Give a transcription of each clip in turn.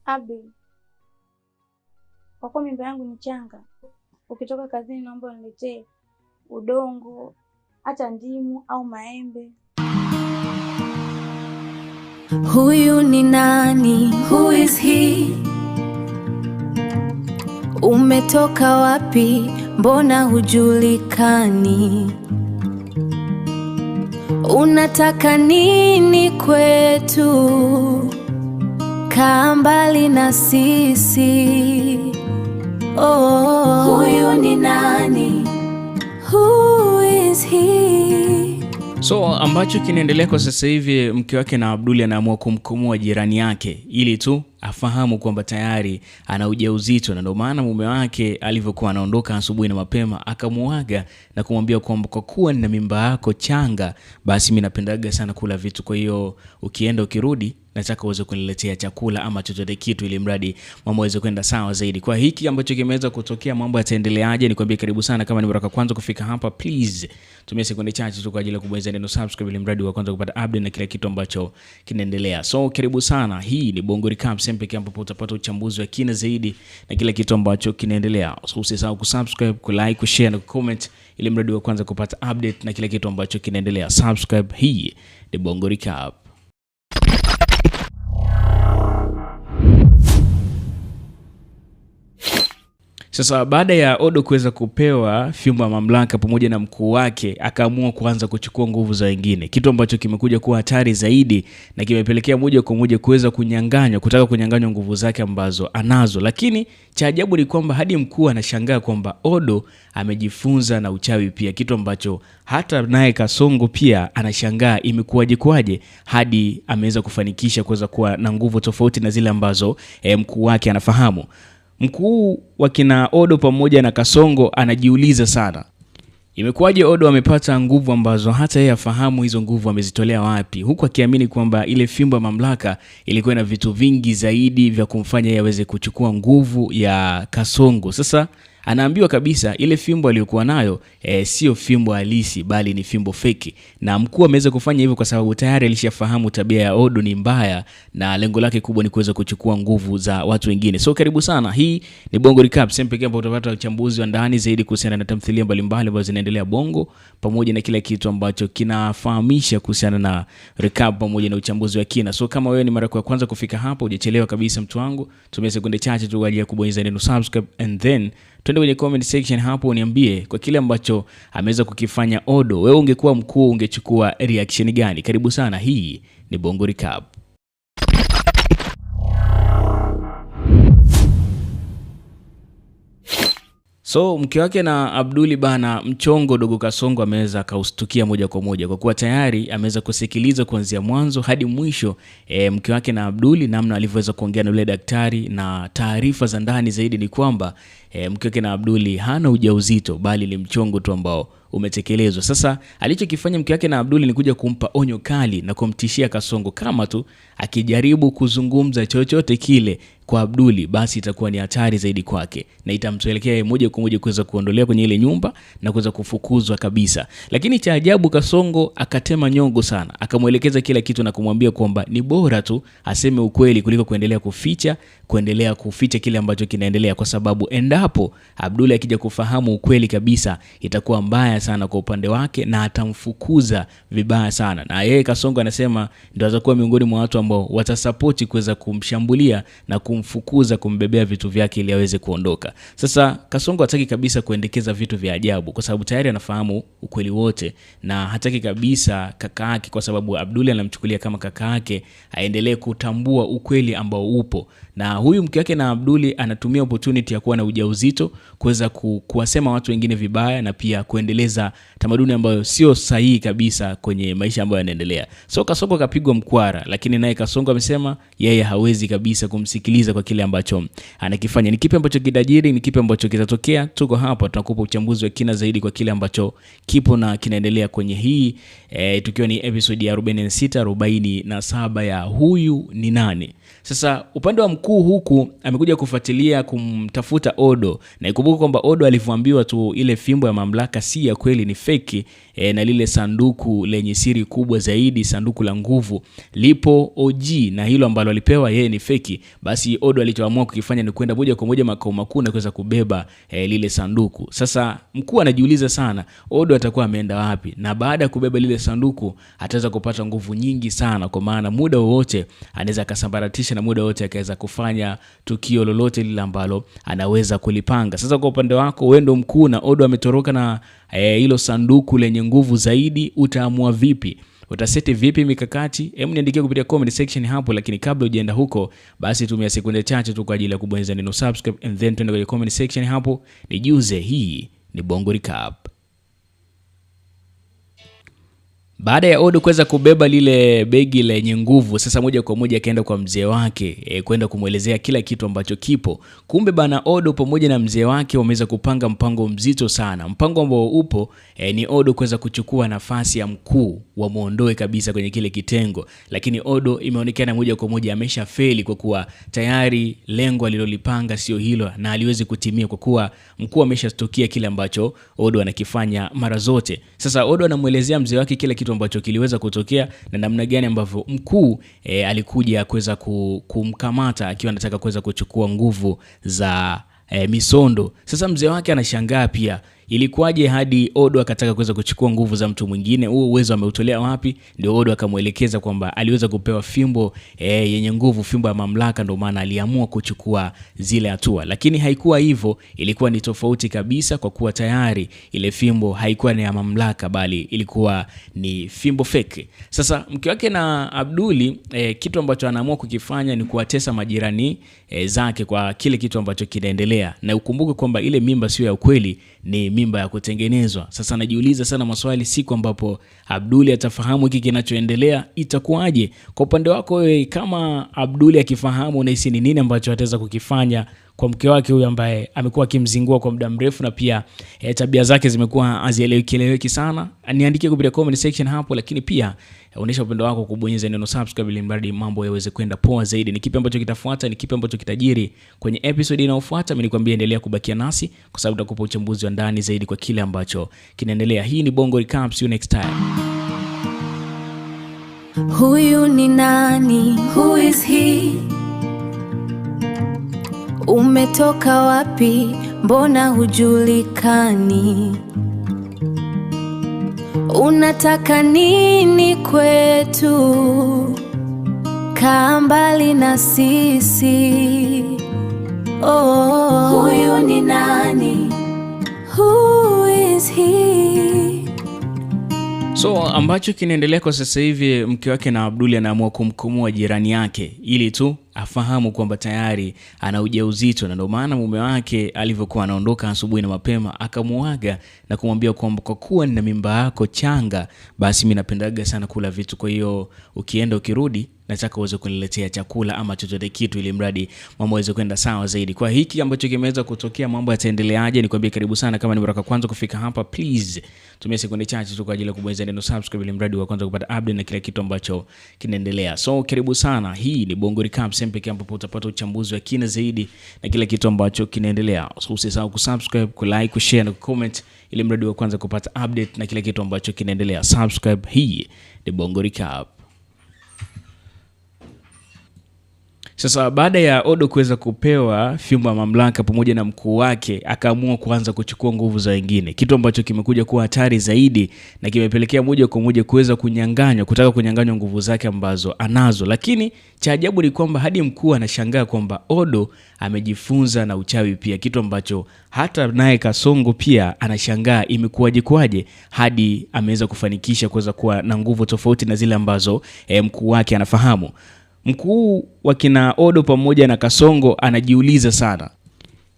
Abi, kwa kuwa mimba yangu ni changa, ukitoka kazini naomba uniletee udongo, hata ndimu au maembe. Huyu ni nani? Who is he? Umetoka wapi? Mbona hujulikani? Unataka nini kwetu? Kaa mbali na sisi. Oh, huyu ni nani? Who is he? So ambacho kinaendelea kwa sasa hivi, mke wake na Abduli anaamua kumkomoa jirani yake ili tu afahamu kwamba tayari ana ujauzito, na ndio maana mume wake alivyokuwa anaondoka asubuhi na mapema akamuaga na kumwambia kwamba kwa kuwa nina mimba yako changa, basi mimi napendaga sana kula vitu, kwa hiyo ukienda ukirudi nataka uweze kuniletea chakula ama chochote kitu, ili mradi mambo yaweze kwenda sawa zaidi. Kwa hiki ambacho kimeweza kutokea, mambo yataendeleaje? Nikwambie karibu sana. Kama ni mara ya kwanza kufika hapa, please tumia sekunde chache tu kwa ajili ya kubonyeza neno subscribe, ili mradi wa kwanza kupata update na kila kitu ambacho kinaendelea. So karibu sana, hii ni Bongo Recap, sehemu pekee ambapo utapata uchambuzi wa kina zaidi na kila kitu ambacho kinaendelea. So usisahau kusubscribe, kulike, kushare na kucomment, ili mradi wa kwanza kupata update na kila kitu ambacho kinaendelea. Subscribe, hii ni Bongo Recap. Sasa baada ya Odo kuweza kupewa fimbo ya mamlaka pamoja na mkuu wake, akaamua kuanza kuchukua nguvu za wengine, kitu ambacho kimekuja kuwa hatari zaidi na kimepelekea moja kwa moja kuweza kunyang'anywa, kutaka kunyang'anywa nguvu zake ambazo anazo. Lakini cha ajabu ni kwamba hadi mkuu anashangaa kwamba Odo amejifunza na uchawi pia, kitu ambacho hata naye Kasongo pia anashangaa imekuwaje kwaje hadi ameweza kufanikisha kuweza kuwa na nguvu tofauti na zile ambazo mkuu wake anafahamu. Mkuu wa kina Odo pamoja na Kasongo anajiuliza sana, imekuwaje Odo amepata nguvu ambazo hata yeye afahamu hizo nguvu amezitolea wapi, huku akiamini kwamba ile fimbo ya mamlaka ilikuwa na vitu vingi zaidi vya kumfanya yeye aweze kuchukua nguvu ya Kasongo. Sasa anaambiwa kabisa ile fimbo aliyokuwa nayo sio fimbo halisi bali ni fimbo feki, na mkuu ameweza kufanya hivyo kwa sababu tayari alishafahamu tabia ya Odo ni mbaya na lengo lake kubwa ni kuweza kuchukua nguvu za watu wengine. So karibu sana, hii ni Bongo Recap, sehemu pekee ambapo utapata uchambuzi wa ndani zaidi kuhusiana na tamthilia mbalimbali ambazo zinaendelea Bongo, pamoja na kila kitu ambacho kinafahamisha kuhusiana na recap pamoja na uchambuzi wa kina. So kama wewe ni mara ya kwanza kufika hapa, hujachelewa kabisa mtu wangu, tumia sekunde chache tu kwa ajili ya kubonyeza neno subscribe and then twende kwenye comment section hapo uniambie kwa kile ambacho ameweza kukifanya Odo. Wewe ungekuwa mkuu ungechukua reaction gani? Karibu sana, hii ni Bongo Recap. So mke wake na Abduli bana, mchongo dogo Kasongo ameweza akaustukia moja kwa moja kwa kuwa tayari ameweza kusikiliza kuanzia mwanzo hadi mwisho mke wake na Abduli namna alivyoweza kuongea na yule daktari, na taarifa za ndani zaidi ni kwamba mke wake na Abduli hana ujauzito bali ni mchongo tu ambao umetekelezwa. Sasa alichokifanya mke wake na Abduli ni kuja kumpa onyo kali na kumtishia Kasongo kama tu akijaribu kuzungumza chochote kile kwa Abduli basi itakuwa ni hatari zaidi kwake na itamtelekea moja kwa moja kuweza kuondolea kwenye ile nyumba na kuweza kufukuzwa kabisa. Lakini cha ajabu Kasongo akatema nyongo sana, akamwelekeza kila kitu na kumwambia kwamba ni bora tu aseme ukweli kuliko kuendelea kuficha kile ambacho kinaendelea, kwa sababu endapo Abduli akija kufahamu ukweli kabisa itakuwa mbaya sana kwa upande wake na atamfukuza vibaya sana. Na yeye Kasongo anasema ndio atakuwa miongoni mwa watu ambao watasapoti kuweza kumshambulia na kumfukuza, kumbebea vitu vyake ili aweze kuondoka. Sasa Kasongo hataki kabisa kuendekeza vitu vya ajabu kwa sababu tayari anafahamu ukweli wote na hataki kabisa kaka yake, kwa sababu Abduli anamchukulia kama kaka yake, aendelee kutambua ukweli ambao upo. Na huyu mke wake na Abduli anatumia opportunity ya kuwa na ujauzito kuweza kuwasema watu wengine vibaya na pia kuendeleza tamaduni ambayo sio sahihi kabisa kwenye maisha ambayo yanaendelea. So Kasongo kapigwa mkwara, lakini naye Kasongo amesema yeye hawezi kabisa kumsikiliza kwa kile ambacho anakifanya. Ni kipi ambacho kitajiri, ni kipi ambacho kitatokea? Tuko hapa tunakupa uchambuzi wa kina zaidi kwa kile ambacho kipo na kinaendelea kwenye hii tukiwa ni episode ya 46 47 ya Huyu ni Nani. Sasa upande wa mkuu huku amekuja kufuatilia kumtafuta Odo, na ikumbuke kwamba Odo alivyoambiwa tu ile fimbo ya mamlaka si ya kweli, ni feki, na lile sanduku lenye siri kubwa zaidi, sanduku la nguvu lipo OG, na hilo ambalo alipewa yeye ni feki. Basi Odo alichoamua kukifanya ni kwenda moja kwa moja makao makuu na kuweza kubeba lile sanduku. Sasa mkuu anajiuliza sana, Odo atakuwa ameenda wapi? Na baada ya kubeba lile sanduku ataweza kupata nguvu nyingi sana, kwa maana muda wowote anaweza akasambaratisha na muda wote akaweza kufanya tukio lolote lile ambalo anaweza kulipanga. Sasa kwa upande wako wewe ndo mkuu na Odo ametoroka na hilo sanduku lenye nguvu zaidi, utaamua vipi? Utaseti vipi mikakati? Hebu niandikie kupitia comment section hapo, lakini kabla hujaenda huko, basi tumia sekunde chache tu kwa ajili ya kubonyeza neno subscribe and then tuende kwenye comment section hapo nijuze. Hii ni Bongo Recap. Baada ya Odo kuweza kubeba lile begi lenye nguvu, sasa moja kwa moja akaenda kwa mzee wake kwenda kumuelezea kila kitu ambacho kipo. Kumbe bana Odo pamoja na mzee wake wameweza kupanga mpango mzito sana. Mpango ambao upo ni Odo kuweza kuchukua nafasi ya mkuu, wamuondoe kabisa kwenye kile kitengo. Lakini Odo imeonekana moja kwa moja ameshafeli, kwa kuwa tayari lengo alilolipanga sio hilo na aliwezi kutimia, kwa kuwa mkuu ameshatukia kile ambacho Odo anakifanya mara zote. Sasa Odo anamuelezea mzee wake kile kitu ambacho kiliweza kutokea na namna gani ambavyo mkuu alikuja kuweza kumkamata akiwa anataka kuweza kuchukua nguvu za Misondo. Sasa mzee wake anashangaa pia, ilikuwaje hadi Odo akataka kuweza kuchukua nguvu za mtu mwingine? Huo uwezo ameutolea wapi? Ndio Odo akamuelekeza kwamba aliweza kupewa fimbo yenye nguvu, fimbo ya mamlaka, ndio maana aliamua kuchukua zile hatua. Lakini haikuwa hivyo, ilikuwa ni tofauti kabisa, kwa kuwa tayari ile fimbo haikuwa ni ya mamlaka, bali ilikuwa ni fimbo fake. Sasa mke wake na Abduli kitu ambacho anaamua kukifanya ni kuwatesa majirani zake kwa kile kitu ambacho kinaendelea. Na ukumbuke kwamba ile mimba sio ya ukweli, ni mimba ya kutengenezwa. Sasa najiuliza sana maswali, siku ambapo Abduli atafahamu hiki kinachoendelea itakuwaje? Kwa upande wako wewe, kama Abduli akifahamu, unahisi ni nini ambacho ataweza kukifanya kwa mke wake huyu ambaye amekuwa akimzingua kwa muda mrefu na pia tabia zake zimekuwa hazieleweki sana? Niandikie kupitia comment section hapo, lakini pia onyesha upendo wako kubonyeza neno subscribe ili mradi mambo yaweze kwenda poa zaidi. Ni kipi ambacho kitafuata? Ni kipi ambacho kitajiri kwenye episode inayofuata? Mimi nikwambie, endelea kubakia nasi kwa sababu tutakupa uchambuzi wa ndani zaidi kwa kile ambacho kinaendelea. Hii ni Bongo Recap, see you next time. Huyu ni nani? Who is he? Umetoka wapi? Mbona hujulikani? Unataka nini kwetu? Kaa mbali na sisi. Oh, huyu ni nani? Who is he? So ambacho kinaendelea kwa sasa hivi, mke wake na Abduli anaamua kumkomoa jirani yake ili tu afahamu kwamba tayari ana ujauzito, na ndio maana mume wake alivyokuwa anaondoka asubuhi na mapema akamuaga na kumwambia kwamba kwa kuwa nina mimba yako changa, basi mimi napendaga sana kula vitu, kwa hiyo ukienda ukirudi nataka uweze kuniletea chakula ama chochote kitu, ili mradi mambo yaweze kwenda sawa zaidi. Kwa hiki ambacho kimeweza kutokea, mambo yataendeleaje? Nikwambie karibu sana. Kama ni mara ya kwanza kufika hapa, please tumia sekunde chache tu kwa ajili ya kubonyeza neno subscribe ili mradi wa kwanza kupata update na kila kitu ambacho kinaendelea. So karibu sana, hii ni Bongo Recap, sehemu pekee ambapo utapata uchambuzi wa kina zaidi na kila kitu ambacho kinaendelea. So usisahau kusubscribe, kulike, kushare na kucomment ili mradi wa kwanza kupata update na kila kitu ambacho kinaendelea. Subscribe, hii ni Bongo Recap. Sasa baada ya Odo kuweza kupewa fimbo ya mamlaka pamoja na mkuu wake, akaamua kuanza kuchukua nguvu za wengine, kitu ambacho kimekuja kuwa hatari zaidi na kimepelekea moja kwa moja kuweza kunyang'anywa, kutaka kunyang'anywa nguvu zake ambazo anazo. Lakini cha ajabu ni kwamba hadi mkuu anashangaa kwamba Odo amejifunza na uchawi pia, kitu ambacho hata naye Kasongo pia anashangaa imekuwaje kwaje hadi ameweza kufanikisha kuweza kuwa na nguvu tofauti na zile ambazo mkuu wake anafahamu. Mkuu wa kina Odo pamoja na Kasongo anajiuliza sana,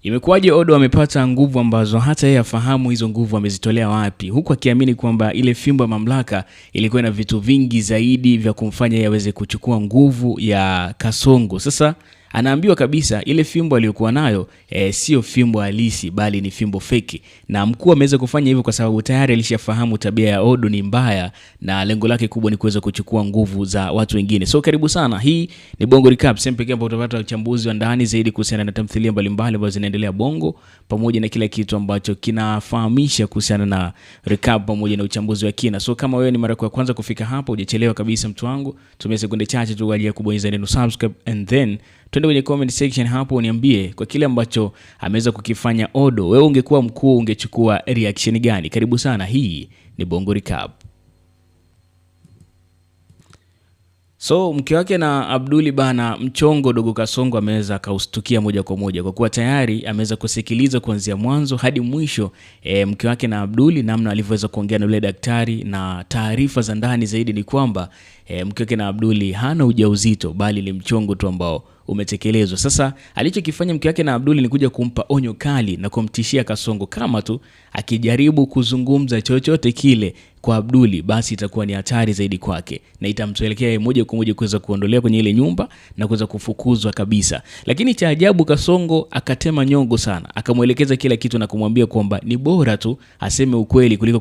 imekuwaje Odo amepata nguvu ambazo hata yeye afahamu hizo nguvu amezitolea wapi, huku akiamini kwamba ile fimbo ya mamlaka ilikuwa na vitu vingi zaidi vya kumfanya yeye aweze kuchukua nguvu ya Kasongo. Sasa Anaambiwa kabisa ile fimbo aliyokuwa nayo sio fimbo halisi bali ni fimbo feki, na mkuu ameweza kufanya hivyo kwa sababu tayari alishafahamu tabia ya Odo ni mbaya na lengo lake kubwa ni kuweza kuchukua nguvu za watu wengine. So karibu sana, hii ni Bongo Recap, sehemu pekee ambapo utapata uchambuzi wa ndani zaidi kuhusiana na tamthilia mbalimbali ambazo zinaendelea Bongo, pamoja na kila kitu ambacho kinafahamisha kuhusiana na recap pamoja na uchambuzi wa kina. So kama wewe ni mara ya kwanza kufika hapa, hujachelewa kabisa mtu wangu, tumia sekunde chache tu kwa ajili ya kubonyeza neno subscribe and then twende kwenye comment section hapo uniambie kwa kile ambacho ameweza kukifanya Odo. Wewe ungekuwa mkuu, ungechukua reaction gani? Karibu sana, hii ni Bongo Recap. So mke wake na Abduli bana, mchongo Dogo Kasongo ameweza akaustukia moja kwa moja kwa kuwa tayari ameweza kusikiliza kuanzia mwanzo hadi mwisho mke wake na Abduli namna alivyoweza kuongea na yule daktari, na taarifa za ndani zaidi ni kwamba mke wake na Abduli hana ujauzito bali ni mchongo tu ambao umetekelezwa. Sasa alichokifanya mke wake na Abduli ni kuja kumpa onyo kali na kumtishia Kasongo kama tu akijaribu kuzungumza chochote kile kwa Abduli basi itakuwa ni hatari zaidi kwake na itamtolekea moja kwa moja kuweza kuondolea kwenye ile nyumba na kuweza kufukuzwa kabisa. Lakini cha ajabu, Kasongo akatema nyongo sana, akamwelekeza kila kitu na kumwambia kwamba ni bora tu aseme ukweli kuliko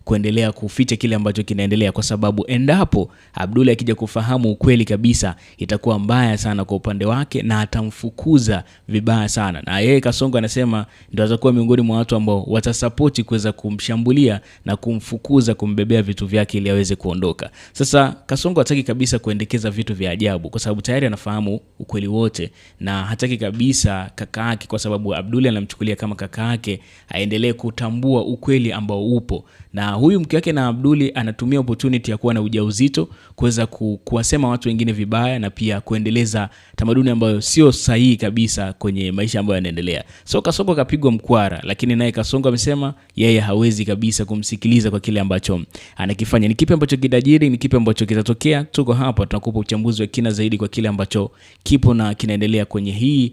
kuendelea kuficha kile ambacho kinaendelea, kwa sababu endapo Abduli akija kufahamu ukweli kabisa itakuwa mbaya sana kwa upande wake na atamfukuza vibaya sana. Na yeye Kasongo anasema ndio atakuwa miongoni mwa watu ambao watasapoti kuweza kumshambulia na kumfukuza, kumbebea vitu vyake ili aweze kuondoka. Sasa Kasongo hataki kabisa kuendekeza vitu vya ajabu kwa sababu tayari anafahamu ukweli wote, na hataki kabisa kaka yake, kwa sababu Abduli anamchukulia kama kaka yake, aendelee kutambua ukweli ambao upo. Na huyu mke wake na Abduli anatumia opportunity ya kuwa na ujauzito kuweza kuwasema watu wengine vibaya na pia kuendeleza tamaduni ambayo sio sahihi kabisa kwenye maisha ambayo yanaendelea. So Kasongo kapigwa mkwara, lakini naye Kasongo amesema yeye hawezi kabisa kumsikiliza kwa kile ambacho anakifanya. Ni kipi ambacho kitajiri, ni kipi ambacho kitatokea? Tuko hapa tunakupa uchambuzi wa kina zaidi kwa kile ambacho kipo na kinaendelea kwenye hii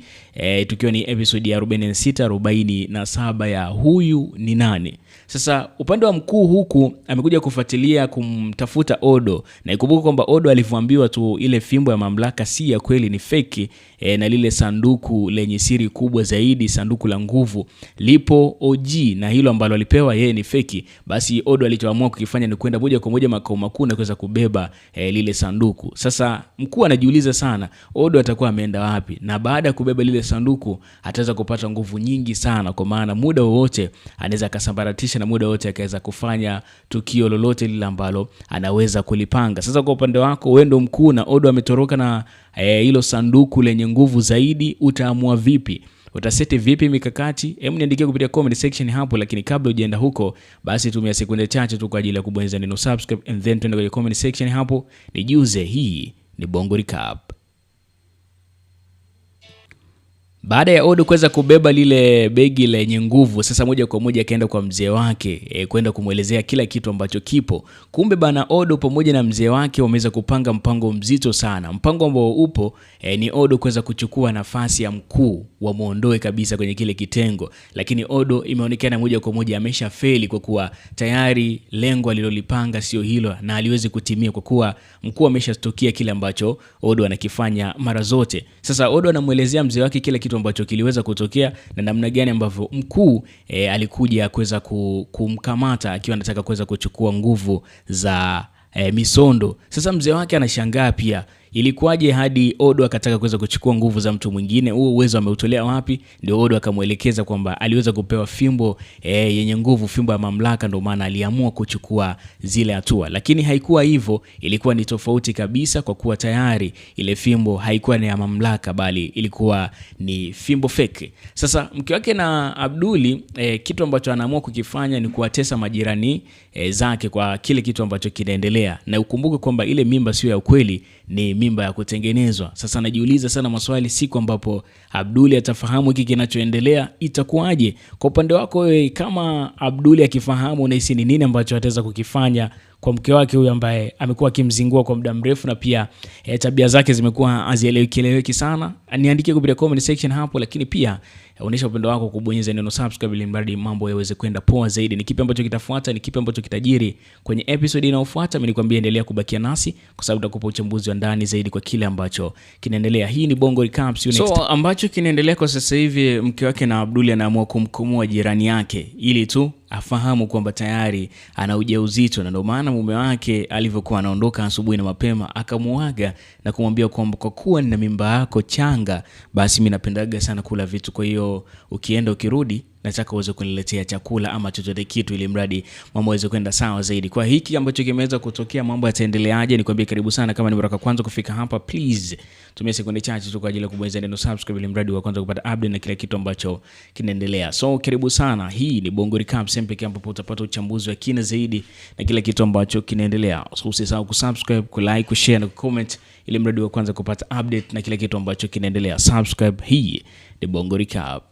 tukiwa ni episode ya 46 47 ya Huyu ni Nani. Sasa upande wa mkuu huku amekuja kufuatilia kumtafuta Odo, na ikumbuke kwamba Odo alivyoambiwa tu ile fimbo ya mamlaka si ya kweli, ni feki, na lile sanduku lenye siri kubwa zaidi, sanduku la nguvu lipo OG, na hilo ambalo alipewa yeye ni feki. Basi Odo alichoamua kukifanya ni kwenda moja kwa moja makao makuu na kuweza kubeba lile sanduku. Sasa mkuu anajiuliza sana Odo atakuwa ameenda wapi, na baada ya kubeba lile sanduku ataweza kupata nguvu nyingi sana, kwa maana muda wowote anaweza akasambaratisha na muda wote akaweza kufanya tukio lolote lile ambalo anaweza kulipanga. Sasa kwa upande wako wewe ndo mkuu na Odo ametoroka na hilo sanduku lenye nguvu zaidi, utaamua vipi? Utaseti vipi mikakati? Hebu niandikie kupitia comment section hapo, lakini kabla hujaenda huko basi tumia sekunde chache tu kwa ajili ya kubonyeza neno subscribe and then twende kwenye comment section hapo nijuze. Hii ni Bongo Recap. Baada ya Odo kuweza kubeba lile begi lenye nguvu, sasa moja kwa moja akaenda kwa mzee wake kwenda kumwelezea kila kitu ambacho kipo. Kumbe bana Odo pamoja na mzee wake wameweza kupanga mpango mzito sana. Mpango ambao upo ni Odo kuweza kuchukua nafasi ya mkuu, wamuondoe kabisa kwenye kile kitengo. Lakini Odo imeonekana moja kwa moja ameshafeli kwa kuwa tayari lengo alilolipanga sio hilo na aliwezi kutimia kwa kuwa mkuu ameshatukia kile ambacho Odo anakifanya mara zote. Sasa Odo anamuelezea mzee wake kile kitu ambacho kiliweza kutokea na namna gani ambavyo mkuu alikuja kuweza kumkamata akiwa anataka kuweza kuchukua nguvu za Misondo. Sasa mzee wake anashangaa pia ilikuwaje hadi Odo akataka kuweza kuchukua nguvu za mtu mwingine, huo uwezo ameutolea wapi? Ndio Odo akamuelekeza kwamba aliweza kupewa fimbo yenye nguvu, fimbo ya mamlaka, ndio maana aliamua kuchukua zile hatua. Lakini haikuwa hivyo, ilikuwa ni tofauti kabisa, kwa kuwa tayari ile fimbo haikuwa ni ya mamlaka bali ilikuwa ni fimbo fake. Sasa mke wake na Abduli kitu ambacho anaamua kukifanya ni kuwatesa majirani zake kwa kile kitu ambacho kinaendelea, na ukumbuke kwamba ile mimba sio ya ukweli, ni mimba ya kutengenezwa. Sasa najiuliza sana maswali, siku ambapo Abduli atafahamu hiki kinachoendelea itakuwaje? Kwa upande wako wewe, kama Abduli akifahamu, unahisi ni nini ambacho ataweza kukifanya kwa mke wake huyu ambaye amekuwa akimzingua kwa muda mrefu na pia tabia zake zimekuwa hazieleweki sana? Niandikie kupitia comment section hapo, lakini pia onyesha upendo wako kubonyeza neno subscribe ili mradi mambo yaweze kwenda poa zaidi. Ni kipi ambacho kitafuata? Ni kipi ambacho kitajiri kwenye episode inayofuata? Mimi nikwambie, endelea kubakia nasi kwa sababu tutakupa uchambuzi wa ndani zaidi kwa kile ambacho kinaendelea. Hii ni Bongo Recaps. So ambacho kinaendelea kwa sasa hivi, mke wake na Abduli anaamua kumkomoa jirani yake ili tu afahamu kwamba tayari ana ujauzito, na ndio maana mume wake alivyokuwa anaondoka asubuhi na mapema akamuaga na kumwambia kwamba kwa kuwa nina mimba yako changa, basi mimi napendaga sana kula vitu, kwa hiyo ukienda ukirudi nataka uweze kuniletea chakula ama chochote kitu ili mradi mambo yaweze kwenda sawa zaidi. Kwa hiki ambacho kimeweza kutokea, mambo yataendeleaje? Nikwambie karibu sana. Kama ni mara ya kwanza kufika hapa, please tumia sekunde chache tu kwa ajili ya kubonyeza neno subscribe ili mradi wa kwanza kupata update na kila kitu ambacho kinaendelea. So karibu sana. Hii ni Bongo Recap, sehemu pekee ambapo utapata uchambuzi wa kina zaidi na kila kitu ambacho kinaendelea. So usisahau kusubscribe, kulike, kushare na kucomment ili mradi wa kwanza kupata update na kila kitu ambacho kinaendelea. Subscribe. Hii ni Bongo Recap.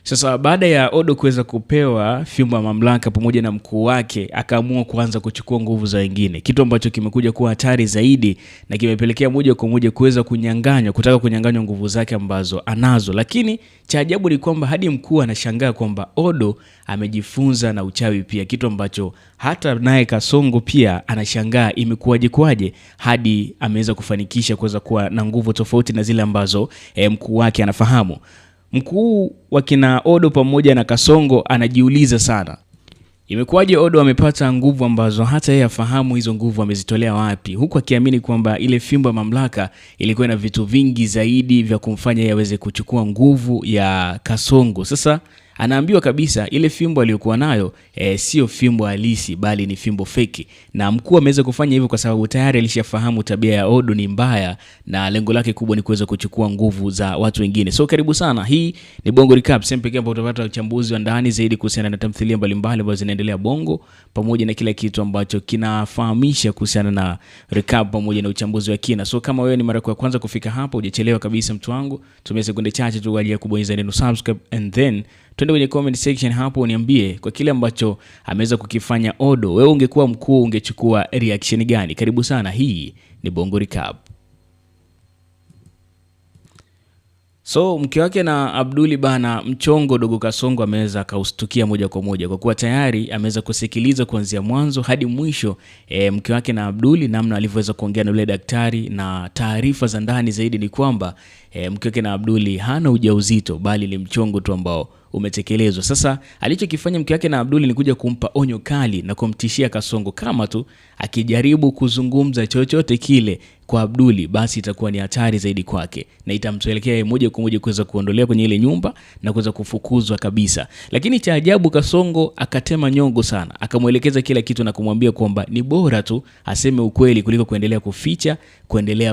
Sasa baada ya Odo kuweza kupewa fimbo ya mamlaka pamoja na mkuu wake, akaamua kuanza kuchukua nguvu za wengine, kitu ambacho kimekuja kuwa hatari zaidi na kimepelekea moja kwa moja kuweza kunyang'anywa, kutaka kunyang'anywa nguvu zake ambazo anazo. Lakini cha ajabu ni kwamba hadi mkuu anashangaa kwamba Odo amejifunza na uchawi pia, kitu ambacho hata naye Kasongo pia anashangaa imekuwaje kwaje hadi ameweza kufanikisha kuweza kuwa na nguvu tofauti na zile ambazo mkuu wake anafahamu. Mkuu wa kina Odo pamoja na Kasongo anajiuliza sana, imekuwaje Odo amepata nguvu ambazo hata yeye afahamu hizo nguvu amezitolea wapi, huku akiamini kwamba ile fimbo ya mamlaka ilikuwa na vitu vingi zaidi vya kumfanya yeye aweze kuchukua nguvu ya Kasongo. Sasa anaambiwa kabisa ile fimbo aliyokuwa nayo sio fimbo halisi bali ni fimbo feki, na mkuu ameweza kufanya hivyo kwa sababu tayari alishafahamu tabia ya Odo ni mbaya na lengo lake kubwa ni kuweza kuchukua nguvu za watu wengine. So karibu sana, hii ni Bongo Recap, sehemu pekee ambapo utapata uchambuzi wa ndani zaidi kuhusiana na tamthilia mbalimbali ambazo zinaendelea Bongo pamoja na kila kitu ambacho kinafahamisha kuhusiana na recap pamoja na uchambuzi wa kina. So kama wewe ni mara ya kwanza kufika hapa, hujachelewa kabisa mtu wangu, tumia sekunde chache tu kwa ajili ya kubonyeza neno subscribe and then twende kwenye comment section hapo uniambie kwa kile ambacho ameweza kukifanya Odo. Wewe ungekuwa mkuu ungechukua reaction gani? Karibu sana, hii ni Bongo Recap. So mke wake na Abduli bana, mchongo dogo Kasongo ameweza akaustukia moja kwa moja kwa kuwa tayari ameweza kusikiliza kuanzia mwanzo hadi mwisho mke wake na Abduli namna alivyoweza kuongea na yule daktari, na taarifa za ndani zaidi ni kwamba mke wake na Abduli hana ujauzito bali ni mchongo tu ambao umetekelezwa. Sasa alichokifanya mke wake na Abduli ni kuja kumpa onyo kali na kumtishia Kasongo kama tu akijaribu kuzungumza chochote kile kwa Abduli basi itakuwa ni hatari zaidi kwake na itampelekea moja kwa moja kuweza kuondolea kwenye ile nyumba na kuweza kufukuzwa kabisa. Lakini cha ajabu Kasongo akatema nyongo sana, akamuelekeza kila kitu na kumwambia kwamba ni bora tu aseme ukweli kuliko kuendelea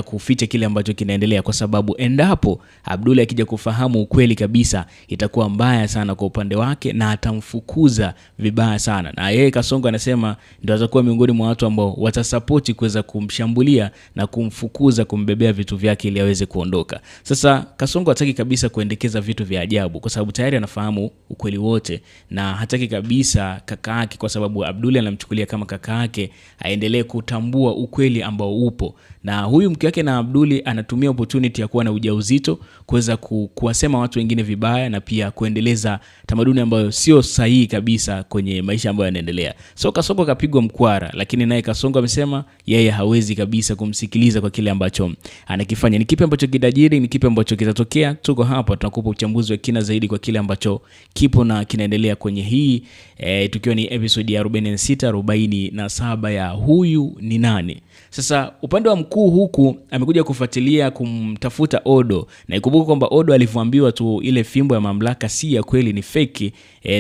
kuficha kile ambacho kinaendelea, kwa sababu endapo Abduli akija kufahamu ukweli kabisa itakuwa mbaya sana kwa upande wake na atamfukuza vibaya sana. Na yeye Kasongo anasema ndio atakuwa miongoni mwa watu ambao watasapoti kuweza kumshambulia na kumfukuza, kumbebea vitu vyake ili aweze kuondoka. Sasa Kasongo hataki kabisa kuendekeza vitu vya ajabu kwa sababu tayari anafahamu ukweli wote, na hataki kabisa kaka yake, kwa sababu Abduli anamchukulia kama kaka yake, aendelee kutambua ukweli ambao upo. Na huyu mke wake na Abduli anatumia opportunity ya kuwa na ujauzito kuweza kuwasema watu wengine vibaya na pia kuendeleza tamaduni ambayo sio sahihi kabisa kwenye maisha ambayo yanaendelea. So Kasongo kapigwa mkwara, lakini naye Kasongo amesema yeye hawezi kabisa kumsikiliza kwa kile ambacho anakifanya. Ni kipi ambacho kitajiri, ni kipi ambacho kitatokea? Tuko hapa tunakupa uchambuzi wa kina zaidi kwa kile ambacho kipo na kinaendelea kwenye hii tukiwa ni episode ya 46 47 ya Huyu ni Nani. Sasa upande wa mkuu huku amekuja kufuatilia kumtafuta Odo, na ikumbuke kwamba Odo alivyoambiwa tu ile fimbo ya mamlaka si ya kweli, ni feki,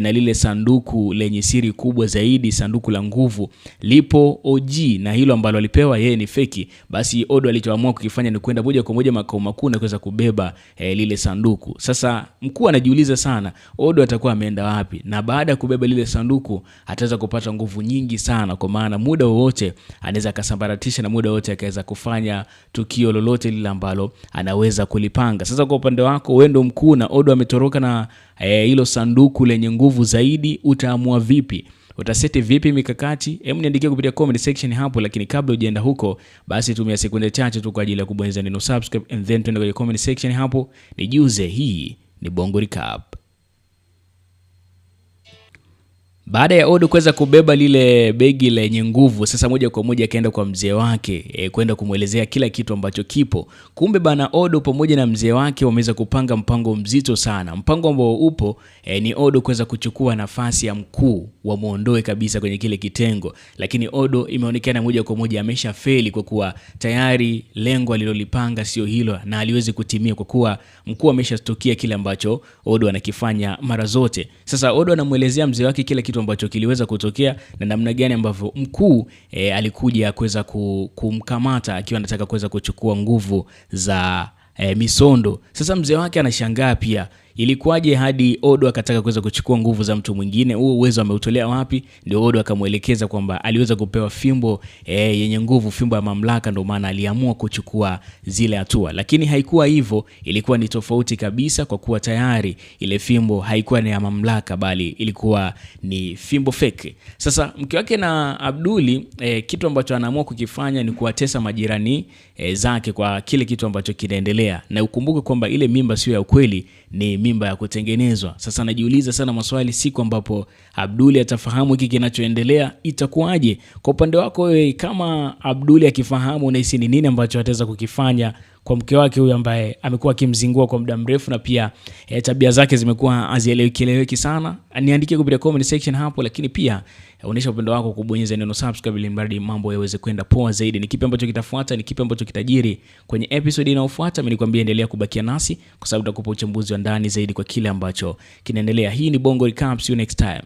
na lile sanduku lenye siri kubwa zaidi, sanduku la nguvu lipo OG, na hilo ambalo alipewa yeye ni feki. Basi Odo alichoamua kukifanya ni kwenda moja kwa moja makao makuu na kuweza kubeba lile sanduku. Sasa mkuu anajiuliza sana Odo atakuwa ameenda wapi, na baada ya kubeba lile sanduku ataweza kupata nguvu nyingi sana, kwa maana muda wowote anaweza akasambaratisha na muda wote akaweza kufanya tukio lolote lile ambalo anaweza kulipanga. Sasa kwa upande wako wewe ndo mkuu na Odo ametoroka na hilo sanduku lenye nguvu zaidi, utaamua vipi? Utaseti vipi mikakati? Hebu niandikie kupitia comment section hapo, lakini kabla hujaenda huko, basi tumia sekunde chache tu kwa ajili ya kubonyeza neno subscribe and then tuende kwenye comment section hapo nijuze. Hii ni Bongo Recap. Baada ya Odo kuweza kubeba lile begi lenye nguvu, sasa moja kwa moja akaenda kwa mzee wake kwenda kumwelezea kila kitu ambacho kipo. Kumbe bana Odo pamoja na mzee wake wameweza kupanga mpango mzito sana. Mpango ambao upo ni Odo kuweza kuchukua nafasi ya mkuu, wamuondoe kabisa kwenye kile kitengo. Lakini Odo imeonekana moja kwa moja ameshafeli kwa kuwa tayari lengo alilolipanga sio hilo na aliwezi kutimia kwa kuwa mkuu ameshatukia kile ambacho Odo anakifanya mara zote. Sasa Odo anamuelezea mzee wake kila kitu ambacho kiliweza kutokea na namna gani ambavyo mkuu alikuja kuweza kumkamata akiwa anataka kuweza kuchukua nguvu za Misondo. Sasa mzee wake anashangaa pia, ilikuwaje hadi Odo akataka kuweza kuchukua nguvu za mtu mwingine? Huo uwezo ameutolea wapi? Ndio Odo akamuelekeza kwamba aliweza kupewa fimbo yenye nguvu, fimbo ya mamlaka, ndio maana aliamua kuchukua zile hatua. Lakini haikuwa hivyo, ilikuwa ni tofauti kabisa, kwa kuwa tayari ile fimbo haikuwa ni ya mamlaka, bali ilikuwa ni fimbo fake. Sasa mke wake na Abduli kitu ambacho anaamua kukifanya ni kuwatesa majirani zake kwa kile kitu ambacho kinaendelea. Na ukumbuke kwamba ile mimba sio ya ukweli, ni mimba ya kutengenezwa. Sasa najiuliza sana maswali, siku ambapo Abduli atafahamu hiki kinachoendelea itakuwaje? Kwa upande wako wewe, kama Abduli akifahamu, unahisi ni nini ambacho ataweza kukifanya kwa mke wake huyu ambaye amekuwa akimzingua kwa muda mrefu na pia tabia zake zimekuwa hazieleweki sana? Niandikie kupitia comment section hapo, lakini pia onyesha upendo wako kubonyeza neno subscribe ili mradi mambo yaweze kwenda poa zaidi. Ni kipi ambacho kitafuata? Ni kipi ambacho kitajiri kwenye episode inayofuata? Mimi nikwambie, endelea kubakia nasi kwa sababu tutakupa uchambuzi wa ndani zaidi kwa kile ambacho kinaendelea. Hii ni Bongo Recap, see you next time.